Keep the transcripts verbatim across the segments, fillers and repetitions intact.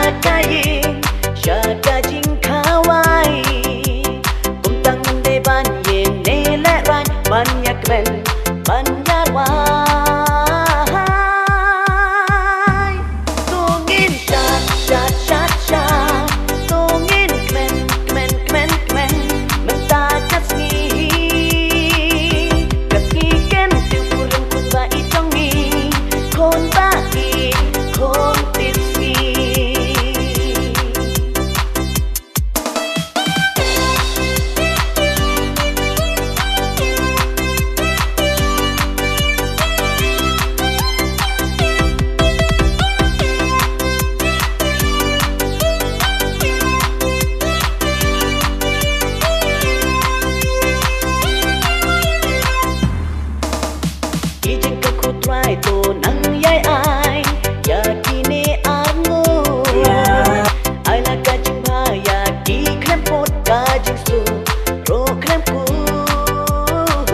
Ka ïing sha ka jingkhawai, kumta ngim dei ban ïeng ne lehraiñ, ban ïakmen ban ïarwai. To ngin shat shat shat shat, to ngin kmen kmen kmen kmen, mynta ka sngi, ka sngi kem tip kurim khun ba ïeit jong ngi, khun ba ïeit, khun tipsngi. Ki jingkyrkhu Trai to nang ïai ai ïa kine arngut. Ai la ka jingbha ïa ki khlem put, ka jingsuk ruh khlem kut.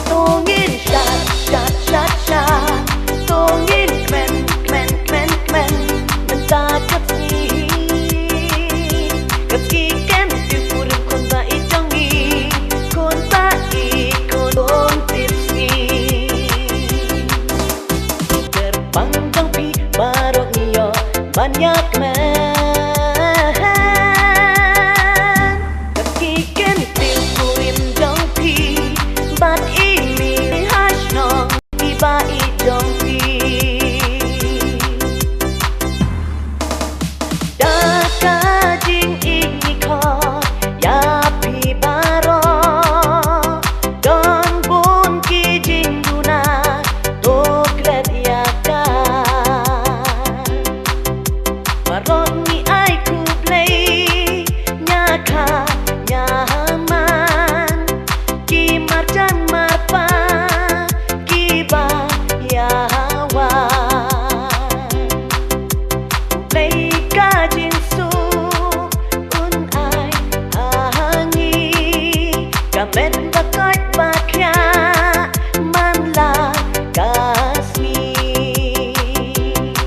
To ngin shat shat shat shat, to ngin kmen kmen kmen kmen, mynta ka sngi, ka sngi kem tip kurim khun ba ïeit jong ngi, khun ba ïeit, khun tipsngi. Kyrpang jong phi baroh ngi ïoh ban ïakmen.